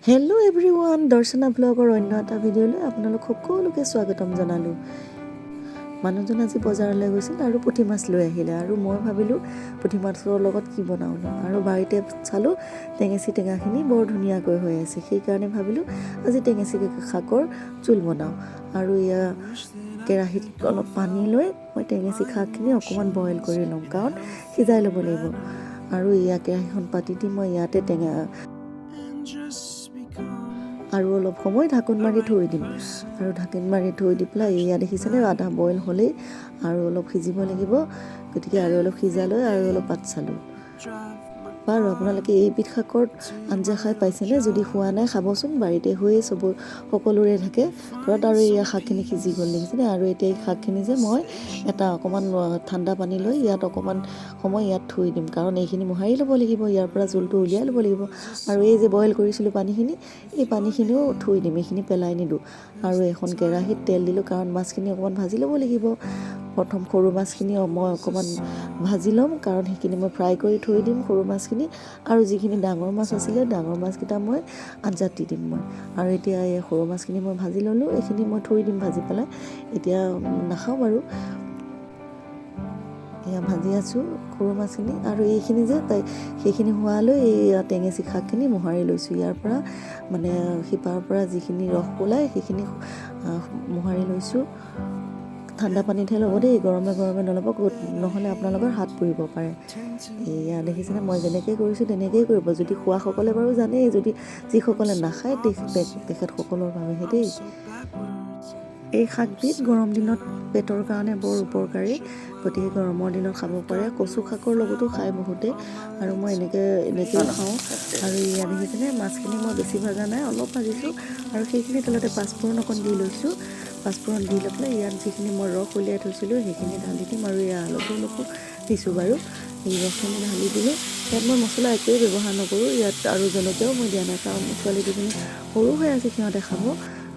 Hello' everyone, Darshana ব্লগৰ অন্য এটা ভিডিঅ'লৈ আপোনালোক সকলোকে স্বাগতম জনালোঁ। মানুহজন আজি বজাৰলৈ গৈছিল আৰু পুঠি মাছ লৈ আহিলে আৰু মই ভাবিলোঁ পুঠি মাছৰ লগত কি বনাওঁনো। আৰু বাৰীতে চালোঁ, টেঙেচি টেঙাখিনি বৰ ধুনীয়াকৈ হৈ আছে। সেইকাৰণে ভাবিলোঁ আজি টেঙেচি শাকৰ জোল বনাওঁ। আৰু এয়া কেৰাহীত অলপ পানী লৈ মই টেঙেচি শাকখিনি অকণমান বইল কৰি ল'ম, কাৰণ সিজাই ল'ব লাগিব। আৰু এয়া কেৰাহীখন পাতি দি মই ইয়াতে টেঙা আৰু অলপ সময় ঢাকোন মাৰি থৈ দিম। আৰু ঢাকোন মাৰি থৈ দি পেলাই এয়া দেখিছেনে, আধা বইল হ'লেই আৰু অলপ সিজিব লাগিব। গতিকে আৰু অলপ সিজালৈ আৰু অলপ পাত চালোঁ। বাৰু, আপোনালোকে এইবিধ শাকৰ আঞ্জা খাই পাইছেনে? যদি খোৱা নাই, খাবচোন। বাৰীতে হৈয়ে চব সকলোৰে থাকে ঘৰত। আৰু এয়া শাকখিনি সিজি গ'ল, দেখিছেনে? আৰু এতিয়া এই শাকখিনি যে মই এটা অকণমান ঠাণ্ডা পানী লৈ ইয়াত অকণমান সময় ইয়াত থৈ দিম, কাৰণ এইখিনি মোহাৰি ল'ব লাগিব, ইয়াৰ পৰা জোলটো উলিয়াই ল'ব লাগিব। আৰু এই যে বইল কৰিছিলোঁ পানীখিনি, এই পানীখিনিও থৈ দিম, এইখিনি পেলাই নিদিওঁ। আৰু এখন কেৰাহীত তেল দিলোঁ, কাৰণ মাছখিনি অকণমান ভাজি ল'ব লাগিব। প্ৰথম সৰু মাছখিনি মই অকণমান ভাজি ল'ম, কাৰণ সেইখিনি মই ফ্ৰাই কৰি থৈ দিম সৰু মাছখিনি। আৰু যিখিনি ডাঙৰ মাছ আছিলে, ডাঙৰ মাছকেইটা মই আঞ্জাত দি দিম মই। আৰু এতিয়া এই সৰু মাছখিনি মই ভাজি ল'লোঁ, এইখিনি মই থৈ দিম ভাজি পেলাই, এতিয়া নাখাওঁ বাৰু। এয়া ভাজি আছোঁ সৰু মাছখিনি। আৰু এইখিনি যে তাই সেইখিনি হোৱালৈ এই টেঙেচি শাকখিনি মোহাৰি লৈছোঁ। ইয়াৰ পৰা মানে শিপাৰ পৰা যিখিনি ৰস ওলায়, সেইখিনি মোহাৰি লৈছোঁ। ঠাণ্ডা পানীতহে ল'ব দেই, গৰমে গৰমে নল'ব, নহ'লে আপোনালোকৰ হাত পুৰিব পাৰে। এয়া দেখিছেনে, মই যেনেকৈ কৰিছোঁ তেনেকেই কৰিব। যদি খোৱাসকলে বাৰু জানেই, যদি যিসকলে নাখায় তেখেতসকলৰ বাবেহে দেই। এই শাকবিধ গৰম দিনত পেটৰ কাৰণে বৰ উপকাৰী, গতিকে গৰমৰ দিনত খাব পাৰে। কচু শাকৰ লগতো খায় বহুতে আৰু মই এনেকৈও খাওঁ। আৰু এয়া দেখিছেনে, মাছখিনি মই বেছি ভজা নাই, অলপ ভাজিছোঁ। আৰু সেইখিনি তেলতে পাঁচফোৰণ অকণ দি লৈছোঁ। পাঁচফোৰণ দি লৈ পেলাই ইয়াত যিখিনি মই ৰস উলিয়াই থৈছিলোঁ, সেইখিনি ঢালি দিম। আৰু এয়া হালধি অলপো দিছোঁ বাৰু। এই ৰসখিনি ঢালি দিলোঁ। ইয়াত মই মছলা একোৱেই ব্যৱহাৰ নকৰোঁ ইয়াত আৰু জলকীয়াও মই দিয়া নাই, কাৰণ ছোৱালী দুজনী সৰু হৈ আছে, সিহঁতে খাব।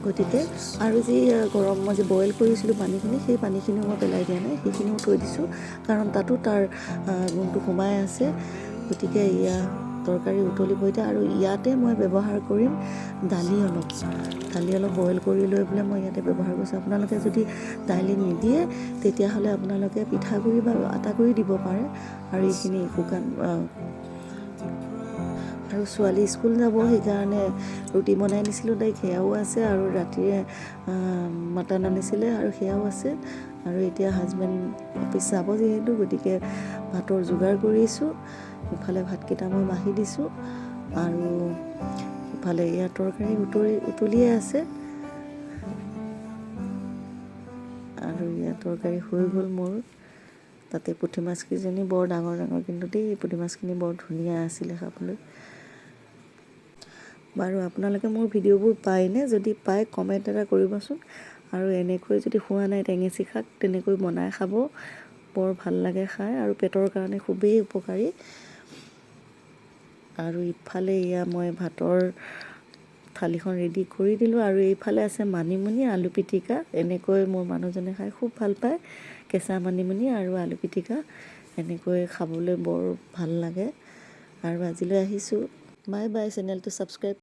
গতিকে আৰু যি গৰম মই যে বইল কৰিছিলোঁ পানীখিনি, সেই পানীখিনিও মই পেলাই দিয়া নাই, সেইখিনিও থৈ দিছোঁ, কাৰণ তাতো তাৰ গুণটো সোমাই আছে। গতিকে এয়া তৰকাৰী উতলিব এতিয়া। আৰু ইয়াতে মই ব্যৱহাৰ কৰিম দালি অলপ। দালি অলপ বইল কৰি লৈ পেলাই মই ইয়াতে ব্যৱহাৰ কৰিছোঁ। আপোনালোকে যদি দালি নিদিয়ে, তেতিয়াহ'লে আপোনালোকে পিঠাগুড়ি বা আটাগুড়ি দিব পাৰে। আৰু এইখিনি শুকান আৰু ছোৱালী স্কুল যাব, সেইকাৰণে ৰুটি বনাই দিছিলোঁ তাইক, সেয়াও আছে। আৰু ৰাতিৰে মাটন আনিছিলে আৰু সেয়াও আছে। আৰু এতিয়া হাজবেণ্ড অফিচ যাব যিহেতু, গতিকে ভাতৰ যোগাৰ কৰিছোঁ। ইফালে ভাতকেইটা মই বাঢ়ি দিছোঁ আৰু ইফালে ইয়াৰ তৰকাৰী উতলিয়ে আছে। আৰু ইয়াৰ তৰকাৰী হৈ গ'ল মোৰ। তাতে পুঠি মাছকেইজনী বৰ ডাঙৰ ডাঙৰ কিন্তু দেই, পুঠি মাছখিনি বৰ ধুনীয়া আছিলে খাবলৈ। বাৰু, আপোনালোকে মোৰ ভিডিঅ'বোৰ পায়নে? যদি পায়, কমেণ্ট এটা কৰিবচোন। আৰু এনেকৈ যদি খোৱা নাই টেঙেচি শাক, তেনেকৈ বনাই খাব, বৰ ভাল লাগে খাই আৰু পেটৰ কাৰণে খুবেই উপকাৰী। আৰু ইফালে এয়া মই ভাতৰ থালিখন ৰেডি কৰি দিলোঁ। আৰু এইফালে আছে মানিমুনি আলু পিটিকা। এনেকৈ মোৰ মানুহজনে খাই খুব ভাল পায়। কেঁচা মানিমুনি আৰু আলু পিটিকা এনেকৈ খাবলৈ বৰ ভাল লাগে। আৰু আজিলৈ আহিছোঁ, বাই বাই। চেনেলটো ছাবস্ক্ৰাইব